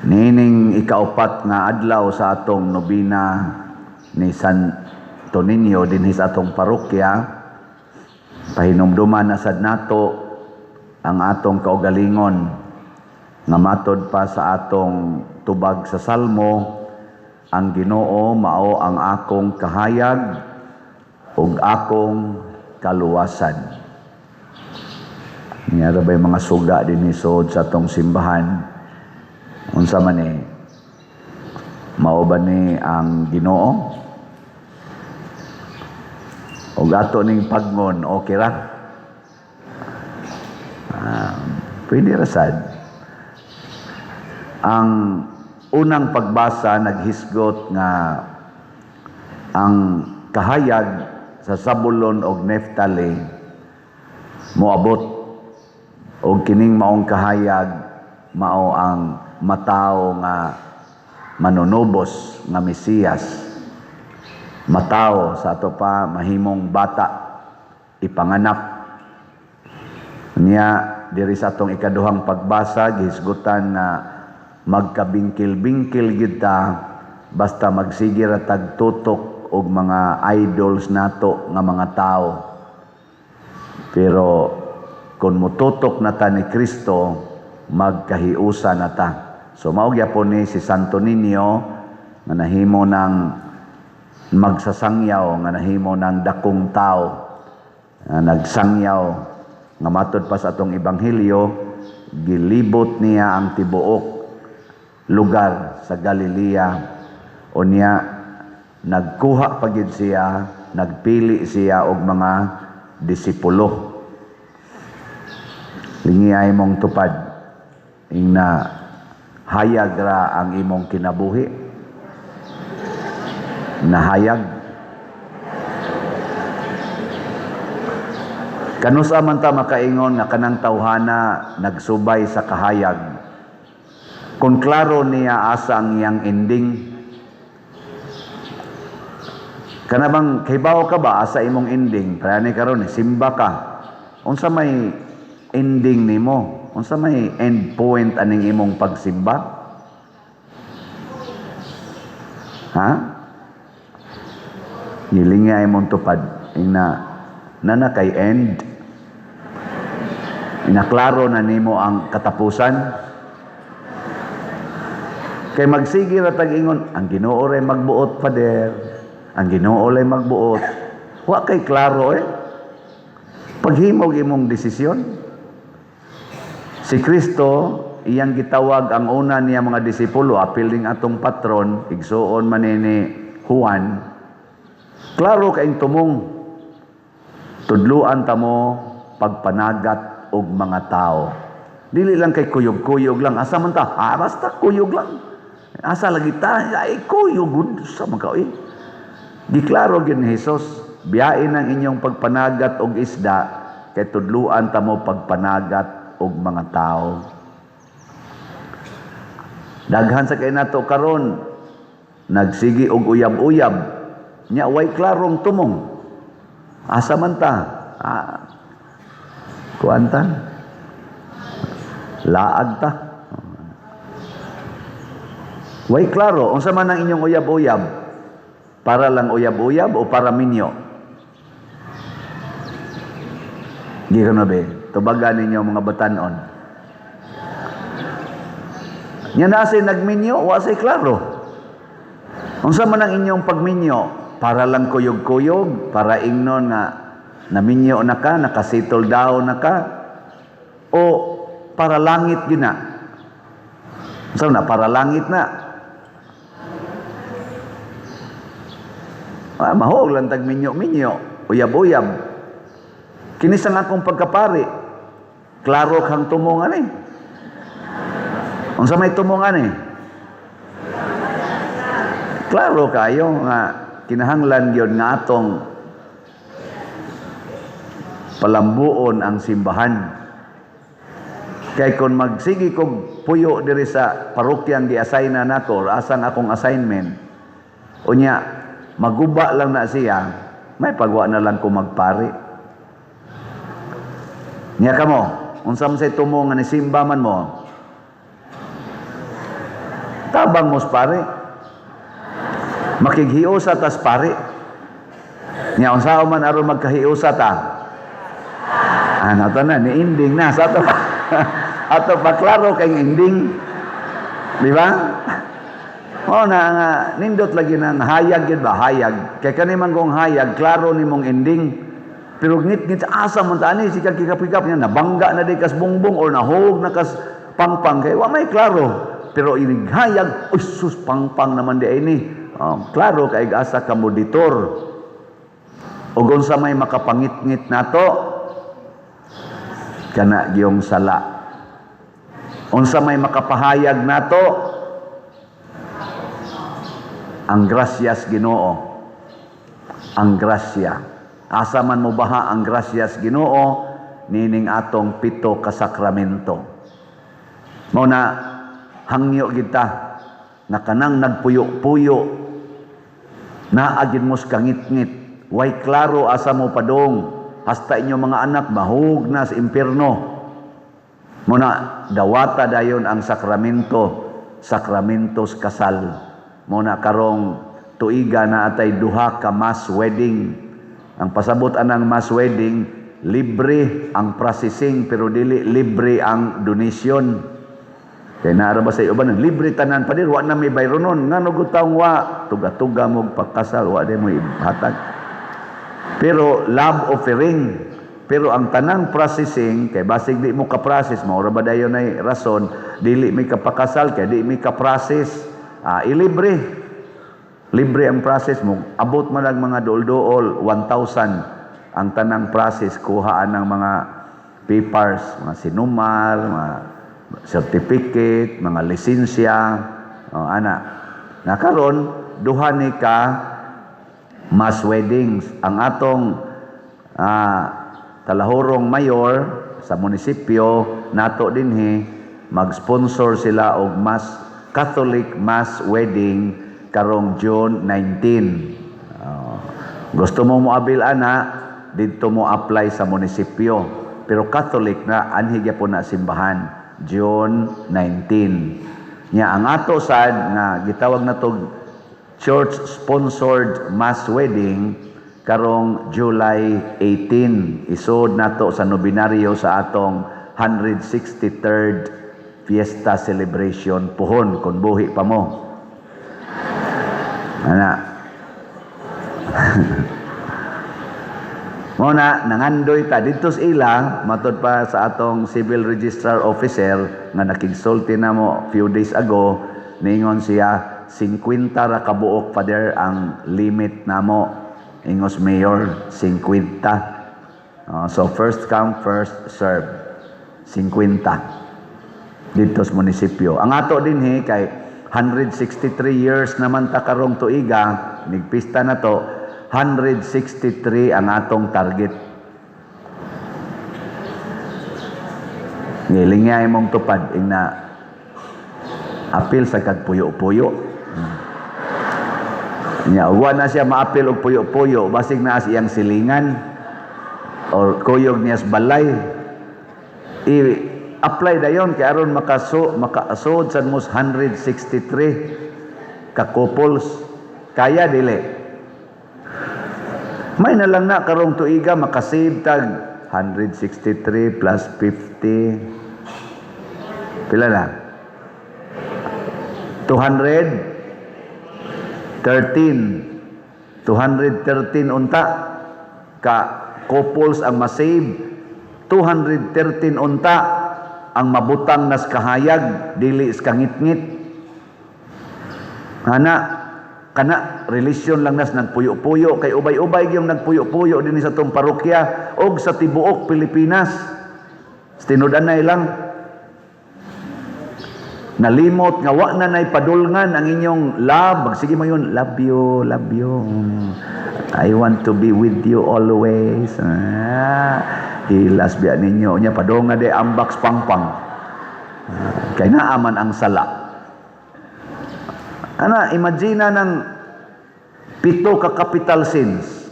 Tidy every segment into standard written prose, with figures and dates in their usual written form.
Niining ikaupat nga adlaw sa atong nobina ni Santo Niño dinhi sa atong parokya, pahinumduman na sad nato ang atong kaugalingon nga matod pa sa atong tubag sa Salmo, ang Ginoo mao ang akong kahayag ug akong kaluwasan. Niya ba'y mga suga dinhi sud sa atong simbahan? Unsa man ni? Mao ba ni ang Ginoo? Ug ato ning pagngon, okay ra? Ah, pwede ra sad. Ang unang pagbasa naghisgot nga ang kahayag sa Zabulon og Neftali moabot og kining maong kahayag mao ang matawo nga manunubos nga Mesiyas, matawo sa ato pa mahimong bata, ipanganak niya. Diri sa atong ikaduhang pagbasa, gihisgutan nga magkabingkil-bingkil gyud ta basta magsige ra tag tutok og mga idols nato nga mga tao, pero kung mututok na ta ni Kristo, magkahiusa na ta. So mao gyapon ni si Santo Niño nga nahimo ng magsasangyaw, nga nahimo ng dakong tao nga nagsangyaw, nga matod pa sa atong ebanghelyo, gilibot niya ang tibuok lugar sa Galilea. Unya nagkuha pa gyud siya, nagpili siya og mga disipulo. Lingiay mong tupad, ingna hayag ra ang imong kinabuhi? Nahayag? Kanusa man ta makaingon nga kanang tawhana nagsubay sa kahayag kung klaro niya asa ang iyang ending? Kana bang kahibaw ka ba asa imong ending? Para ni karon simba ka, unsa may ending nimo? Unsa may end point aning imong pagsimba? Ha? Gilinga imong tupad, ingna nana kay end? Inaklaro na nimo ang katapusan? Kay magsige ra tag ingon, "Ang Ginoo ray magbuot, Father. Ang Ginoo lay magbuot." Wa kay klaro eh. Paghimog imong desisyon. Si Kristo, iyang gitawag ang una niya mga disipulo, apil ning atong patron, igsuon man ni Juan. Klaro kaing tumong. "Tudluan ta mo pagpanagat og mga tao." Dili lang kay kuyog-kuyog lang. Asa man ta? Ah, basta kuyog lang. Asa lagi ta? Ay, kuyog gud sa mga eh. Giklaro gyud ni Jesus, "Biyain ang inyong pagpanagat og isda kay tudluan ta mo pagpanagat og mga tao." Daghan sa kay nato karon nagsigi og uyab-uyab nya way klarong tumong. Asa man ta? Ah, kuan ta? Laag ta. Way klaro, unsa man ang inyong uyab-uyab? Para lang uyab-uyab o para minyo? Gikan na be, tubagan ninyo mga batanon. Nya na say nagminyo, wa say klaro. Unsa man ang inyong pagminyo? Para lang kuyog-kuyog, para ingnon nga naminyo na ka, nakasettle down na ka, o para langit gyud na? Unsa na para langit na? Ah, mahog lang tag minyo-minyo, uyab-uyab. Kini sa akong pagkapari, klaro kang tumongan eh. Unsa may tumongan eh? Klaro kayo nga kinahanglan gyud nga atong palambuon ang simbahan. Kay kung magsige kog puyo diri sa parokyang gi-assign na nako, asang akong assignment, unya maguba lang na siya, may pagwa na lang ko magpari. Nya kamo, unsa man say tumo nga ni simba man mo? Tabang mos pare. Makighiusa tas pare. Nya unsa man aron magkahiusa ta? Ano to na, ni ending na. Sa ato, ato pa klaro kay ending. Di ba? O na nga, nindot lagi nang hayag yun ba? Hayag. Kay kani man kong hayag, klaro ni mong ending. Pero ngit-ngit asa man tani si kag kikap-kikap niya nabangga na di kas bongbong or nahog na kas pangpang kay wa may klaro. Pero inig hayag, uy sus, pangpang naman di ini. Oh, klaro kay asa ka moditor. O unsa may makapangitngit nato, kana gyung sala. Unsa may makapahayag nato, ang grasyas Ginoo. Ang grasya. Asa man mo baha ang grasyas Ginoo nining atong pito ka sakramento. Mao na hangyo kita na kanang nagpuyo-puyo naa gid mo sa kangitngit, way klaro asa mo padong, hasta inyo mga anak mahug na sa impierno. Mao na dawata dayon ang sakramento, sakramentos kasal. Mao na karong tuiga na atay duha ka mass wedding. Ang pasabot anang mass wedding, libre ang processing pero dili libre ang donation. Kay naara ba sa uban, libre tanan pa dir, wa na may bayronon, ngano gud taong wa tuga-tuga mo pagkasal, wa di mo ihatag. Pero love offering. Pero ang tanang processing, kay basig di mo ka-process, mao ra ba dayon ay rason dili mi kapakasal kay di mi ka-process. Ah, ilibre. Libre ang process mo. Abot man lang mga duol-duol, 1,000 ang tanang process, kuhaan ng mga papers, mga sinumar, mga certificate, mga lisensya, oh, ana. Na karon duha ni ka mass weddings. Ang atong talahurong mayor sa munisipyo nato dinhi, mag-sponsor sila og mass Catholic mass wedding karong June 19. Oh, gusto mo moabil ana, didto mo apply sa munisipyo. Pero Catholic na, anhi gyapon na simbahan, June 19. Nya ang ato sad nga gitawag na tog church sponsored mass wedding karong July 18, isod nato sa nobenaryo sa atong 163rd fiesta celebration puhon kung buhi pa mo. Ana. Mo na nangandoy ta didto sa ila, matod pa sa atong civil registrar officer nga nakigsulti na mo few days ago, ningon siya 50 ra kabuok, Father, ang limit namo, ingos mayor, 50. So first come, first serve, 50 didto sa munisipyo. Ang ato dinhi kay 163 years naman ta karong tuiga, nigpista na to, 163 ang atong target. Ngilingay mong tupad ing na apil sa kagpuyo-puyo. Nya wa na siya maapil og puyo-puyo, basig na sa iyang silingan or kuyog niya sa balay. I-apply dayon kay aron makaasod sad mos 163 ka couples. Kaya dili. May na lang na karong tuiga makasave tag 163 plus 50. Pila na? 213. 213 unta ka couples ang masave. 213 unta ang mabutang nas kahayag dili sa kangitngit. Ana kana relasyon lang nas nagpuyo-puyo kay ubay-ubay gyud nagpuyo-puyo dinhi sa atong parokya og sa tibuok Pilipinas. Tinud-anay lang nalimot nga wa na nay padulngan ang inyong love. Sige mo yun, love you, love you. I want to be with you always. Ah, hilas biya ninyo. Nya padunga de ambaks pangpang. Ah, kay naaman ang sala. Ana, imagine na ng pito ka capital sins.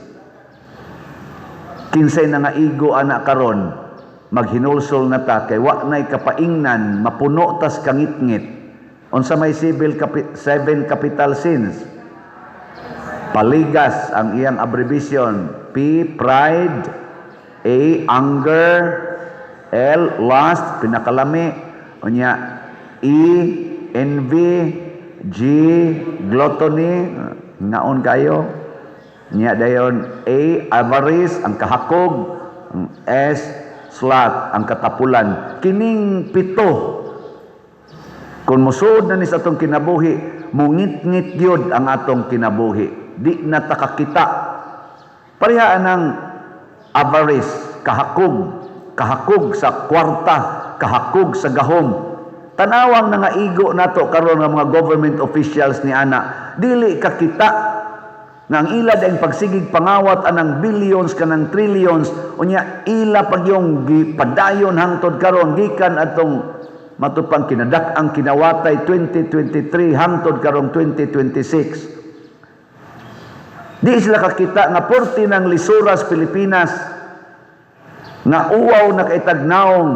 Kinsay na nga igo ana karon, maghinulsol na ta kay wa na'y kapaingnan, mapuno tas kangitngit. Unsa may seven capital sins? Paligas ang iyang abbreviation. P, pride. A, anger. L, lust, pinakalami. Unya, E, envy. G, gluttony, ngaon kayo. Nya dayon A, avarice, ang kahakog. Ang S, sloth, ang katapulan. Kining pito, kung musuod na ni sa atong kinabuhi, mungit-ngit gyud ang atong kinabuhi. Di na ta kakita. Pareha ang avarice, kahakog, kahakog sa kwarta, kahakog sa gahom. Tanawang nangaigo nato karon nga mga government officials ni ana, dili kakita nga ang ila dayong pagsigig pangawat anang billions kanang trillions, unya ila pag yung gipadayon hangtod karon, gikan atong matupang kinadak-ang kinawatay 2023 hangtod karong 2026. Di sila kakita nga porti ng lisuras Pilipinas nga uwaw na kaitagnaong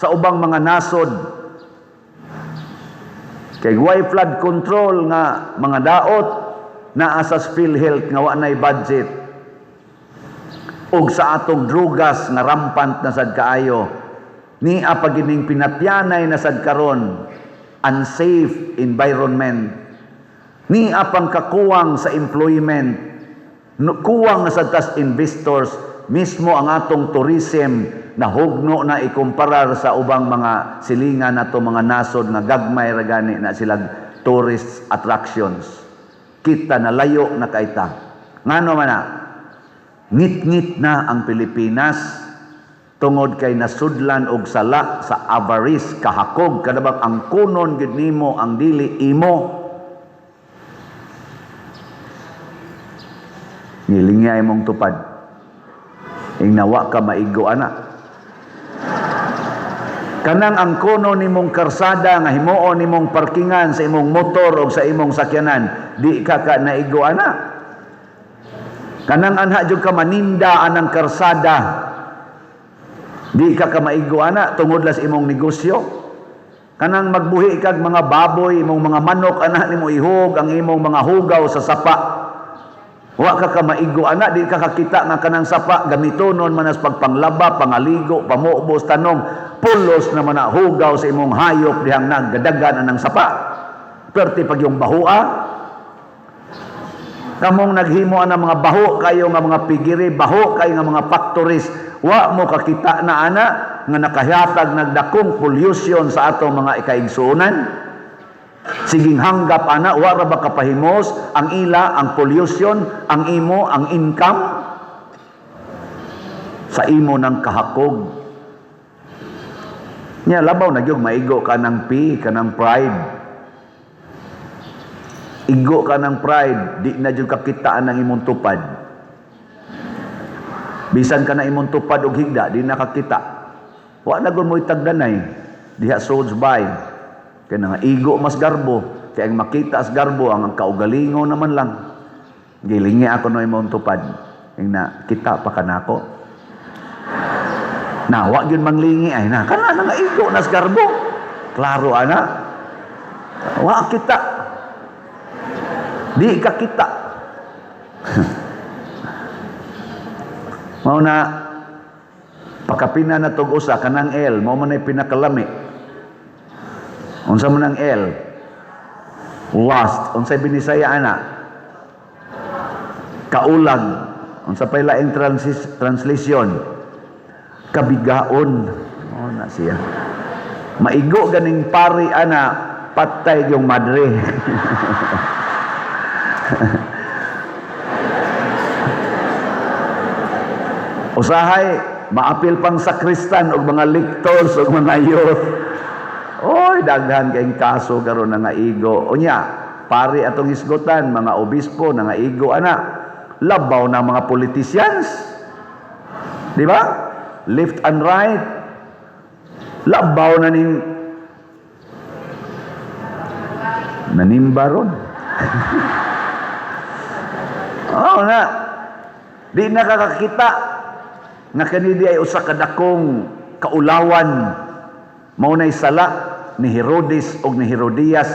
sa ubang mga nasod kay way flood control nga mga daot naa sa PhilHealth nga wa nay budget, ug sa atong drugas nga rampant na sad kaayo, nia pagining pinatyanay na sad karon, unsafe environment, nia pang kakuwang sa employment, no, kuwang na sad tas investors. Mismo ang atong tourism nahugno na ikumparar sa ubang mga silingan nato, mga nasod nga gagmay ra gani na sila tourist attractions. Kita na layo na kaita. Ngano man na ngit-ngit na ang Pilipinas? Tungod kay nasudlan og sala sa avarice, kahakog, kanabang ang kunon gid nimo ang dili imo. Ngilingya imong tupad. Ingnawa ka maigo ana. Kanang ang kuno nimong karsada nga himuon nimong parkingan sa imong motor o sa imong sakyanan, di ka ka naigo ana. Kanang anha jud ka maninda anang karsada, di ka ka maigo ana tungod la sa imong negosyo. Kanang magbuhi kag mga baboy, imong mga manok ana nimo ihug ang imong mga hugaw sa sapa. Wa ka ka maigo ana, di ka kakita nga kanang sapa gamitonon man as pagpanglaba, pangaligo, pamuobos tanom, pulos na man na hugaw sa imong hayop dihang naggadagan anang sapa. Perti pag yung bahua, kamong naghimo ang mga baho kayo nga mga pigiri, baho kayo nga mga factories, wa mo kakita na ana nga nakahatag nagdakong pollution sa atong mga ikaigsuonan. Siging hanggap ana, wa ra ba kapahimos ang ila ang pollution, ang imo ang income sa imo ng kahakog. Nya labaw na gyud maigo ka ng P, ka ng pride. Igo ka ng pride, di na jud kakitaan ang imong tupad. Bisan ka na imong tupad og higda, di na kakita. Wa na gud mo'y tagdanay diha sods bay. Kaya nga igo mas garbo, kaya ang makita as garbo ang kaugalingon naman lang. Gilingi ako no imong tupad. Ing na kita pa kanako. Na wa gyud manglingi ay na kana nga igo nas garbo. Klaro ana. Wa kita. Di ka kita. Mao na pakapina na tog usa kanang L, mao man ay pinakalami. Unsa man ang L? Lust. Unsay Binisaya ana? Kaulag. Unsa pay laing translation? Kabigaon. Mao na siya. Maigo ganing pari ana, patay yung madre. Usahay maapil pang sakristan og mga lectors og mga youth. Oy, daghan kayong kaso karon na nga igo. Unya, pari atong hisgotan, mga obispo na nga igo ana. Labaw na mga politicians. Di ba? Left and right. Labaw na ning nanimba ron. Oo na. Di nakakakita nga kanidi ay usa ka dakong kaulawan. Mao nay sala. ni Herodes og ni Herodias.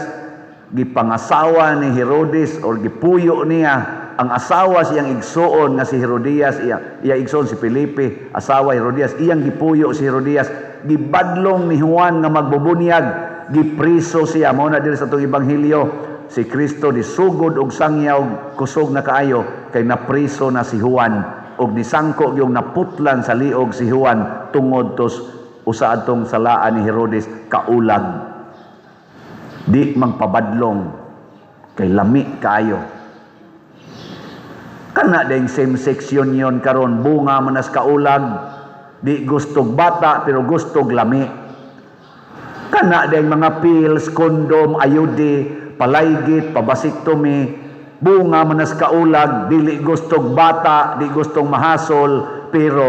Gipangasawa ni Herodes or gipuyo niya ang asawa siyang igsuon nga si Herodias, iya igsuon si Felipe, asawa Herodias, iyang gipuyo si Herodias. Gibadlong ni Juan nga magbubunyag, gipriso siya. Mao na diri sa atong ebanghelyo, si Kristo disugod og sangyaw, kusog na kaayo kay napriso na si Juan og nisangko yung naputlan sa liog si Juan tungod tos usa atong salaan ni Herodes, kaulag. Di magpabadlong kay lami kaayo. Kana ding same-sex union karon, bunga man nas kaulag. Di gustog bata pero gustog lami. Kana ding mga pills, condom, IUD, palaygit, pa-vasectomy, bunga man nas kaulag. Dili gustog bata, di gustong mahasol, pero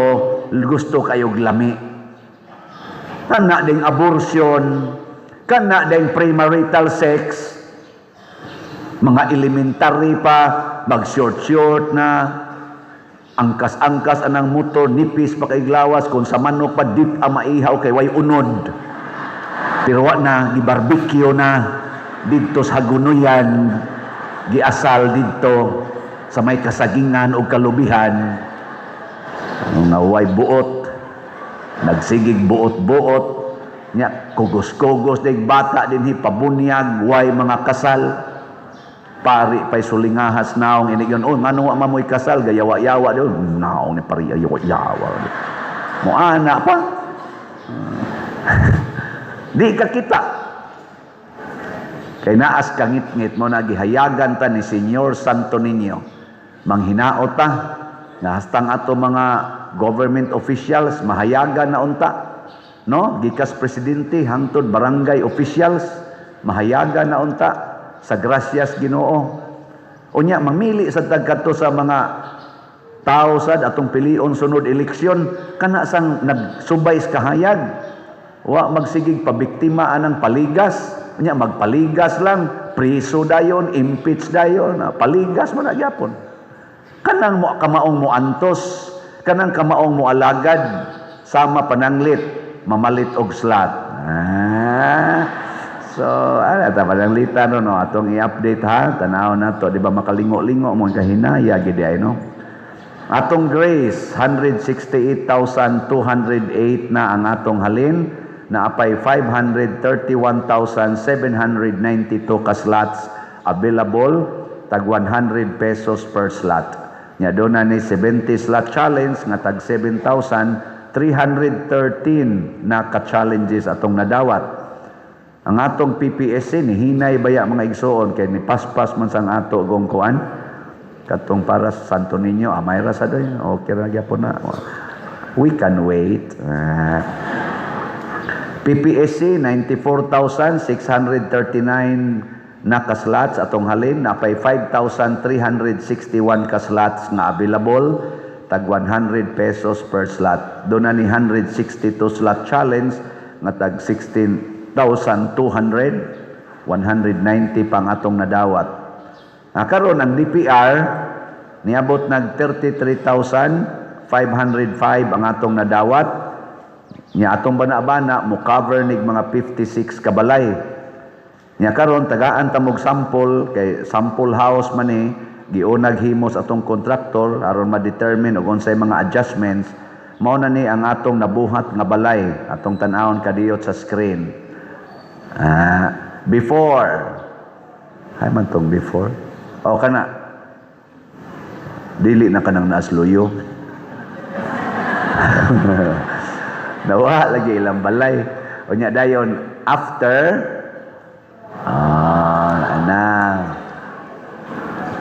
gusto kayog lami. Kana ding abortion, kana ding premarital sex, mga elementary pa, mag-short-short na, angkas-angkas anang motor, nipis pa kay glawas, kung sa manok pa, dip ang maihaw kay way unod. Pero wa na, gi-barbecue na, didto sa Hagunoyan, giasal didto sa may kasagingan o kalubihan. Nga way buot, nagsigig buot-buot, nya kugos-kugos dig bata dinhi pabunyag, way mga kasal. Pari pay sulingahas naong ini yun, "Oh, ngano wa mamoy kasal?" Gayawa-yawa di naong ni pari, yawa-yawa. Mo ana pa. Di ka kita. Kay naas kangit-ngit mo na gihayagan ta ni Senyor Santo Niño. Manghinaot ta nga hastang ato mga government officials mahayagan na unta. No? Gikas presidente hangtod barangay officials mahayagan na unta sa grasyas Ginoo. Unya mamili sa tagkadto sa mga tao sad atong pilion sunod eleksyon, kana sang nagsubay sa kahayag. Wa magsigig pabiktima anang paligas. Unya magpaligas lang, priso dayon, impeach dayon, paligas mo na gyapon. Kanang mo kamaong mo antos, kanang kamaong mo alagad sama pananglit mamalit og slot. So, ana ta pananglita no, no atong i-update ha, tanaw na to, di ba makalingo-lingo mo kahinaya gid ay, no. Atong grace, 168,208 na ang atong halin, na apay 531,792 ka slots available, tag 100 pesos per slot. Nya doon na ni 70 slot challenge nga tag 7,313 na ka-challenges atong nadawat. Ang atong PPSC ni hinay baya, mga igsoon, kay ni paspas man sang ato gong kuan katong para sa Santo Niño, amay ra sa doy, okay ra gyapon na. We can wait. Ah. PPSC, 94,639 na ka-slots atong halin, napay 5,361 ka slots nga available, tag 100 pesos per slot. Doon na ni 162 slot challenge nga tag 16,200, 190 pang atong nadawat. Nga karon ang DPR niabot nag 33,505 ang atong nadawat. Nya atong bana-bana mo cover nig mga 56 kabalay. Nya karon tagaan ta mog sample kay sample house man ni giunag himos atong kontraktor aron ma-determine og unsay mga adjustments. Mao na ni ang atong nabuhat nga balay, atong tan-awon kadiyot sa screen. Ah, before. Hay man tong before. O kana. Dili na kanang naasluyo. Nawa lagi ilang balay. Unya dayon after, ana.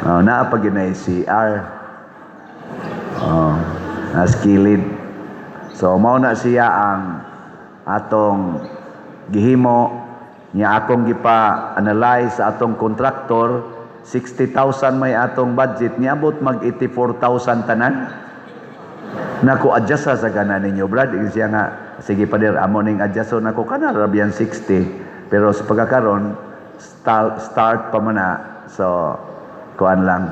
Oh, naa pa gyud na CR. Oh, nas kilid. So mao na siya ang atong gihimo niya, akong gipa-analyze sa atong kontraktor, 60,000 may atong budget, niabot mag 84,000 tanan. Nako, adjust sa gana ninyo, Brad. Ingon siya nga, "Sige pader, amo ning adjust nako kana rabian 60." Pero sa pagkakaron start pa man na. So kuan lang.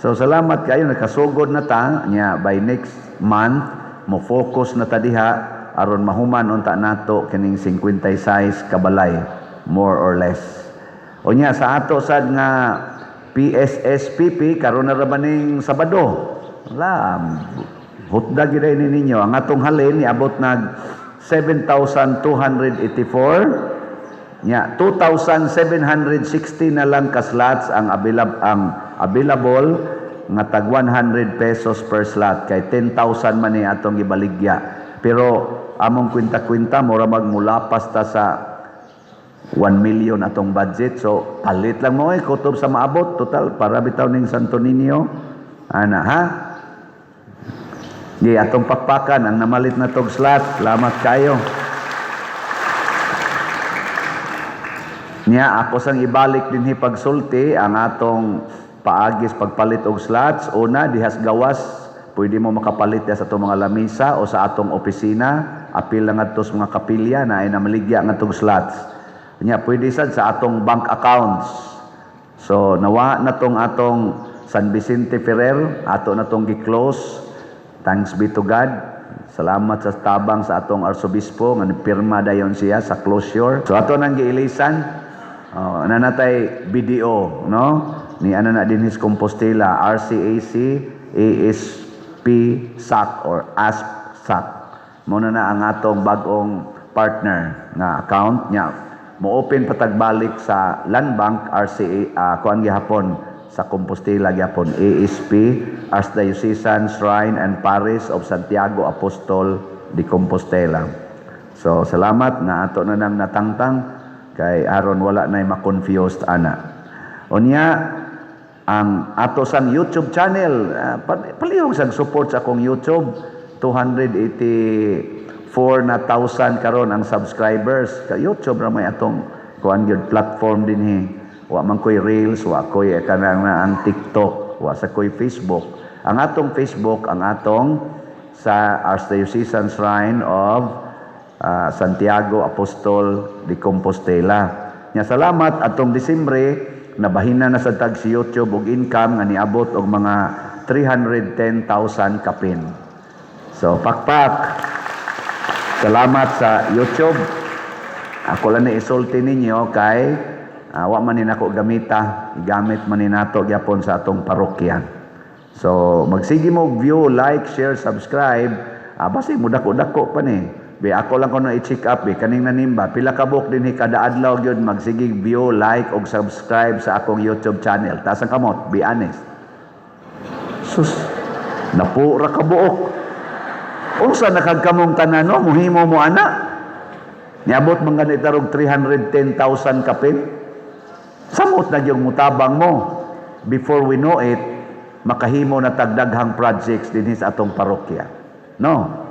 So salamat kayo, nakasugod na ta nya. By next month mo focus na ta diha. aron mahuman unta nato kining 56 kabalay, more or less. Unya sa ato sad nga PSSPP, karon na ra ba ning Sabado. Wala, hutda gyud ni ninyo. Ang atong halin niabot nag 7,284. Nya 2,760 na lang ka slots ang available nga tag ₱100 per slot kay 10,000 man ni atong gibaligya. Pero among kwenta-kwenta, mura magmulapas ta sa 1 million atong budget. So palit lang mo eh, kutob sa maabot total para bitaw ning Santo Niño ana ha. Di atong pakpakan ang namalit na tog slot. Salamat kayo. Niya ako sang ibalik dinhi pagsulti ang atong paagis pagpalit og slots. Una, dihas gawas, pwede mo makapalit diha sa atong mga lamisa o sa atong opisina. Apil lang ngadto sa mga kapilya na ay namaligya ngadtong slots. Nya pwede sad sa atong bank accounts. So nawa na tong atong San Vicente Ferrer, ato na tong gi-close. Thanks be to God. Salamat sa tabang sa atong arsobispo nga nipirma dayon siya sa closure. So ato nang giilisan. Oh, nanatay BDO, no? Ni ano na din his Compostela, RCAC, ASP SAC or ASP SAC. Muna na ang atong bagong partner nga account niya. Mo-open patagbalik sa Land Bank RCA, kuan gihapon sa Compostela gyapon, ASP Archdiocesan Shrine and Parish of Santiago Apostol de Compostela. So salamat na ato na nang natangtang kay aron wala nay ma-confused ana. Unya ang ato sang YouTube channel, palihog sang support sa akong YouTube, 284 na thousand karon ang subscribers. Ka YouTube ra may atong kuan gyud platform dinhi. Wa man koy Reels, wa koy kanang na ang TikTok, wa sa koy Facebook. Ang atong Facebook ang atong sa Archdiocesan Shrine of Santiago Apostol de Compostela. Nya salamat atong Disyembre nabahina na sa tag si YouTube og income nga niabot og mga 310,000 kapin. So pakpak. Salamat sa YouTube. Ako lang na isulti ninyo kay wa man ni nako gamita, igamit man ni nato gyapon sa atong parokya. So magsige mo view, like, share, subscribe. Basi mo dako-dako pa ni. Be ako lang kuno i-check up be kaning nanimba pila ka buok dinhi kada adlaw gyud magsige view, like og subscribe sa akong YouTube channel. Taas ang kamot, be honest. Sus, napu ra ka buok. Unsa nakagkamong tanan no, muhimo mo ana. Niabot man ganit og 310,000 kapin. Samot na yung mutabang mo. Before we know it, makahimo na tagdaghang projects dinhi sa atong parokya. No?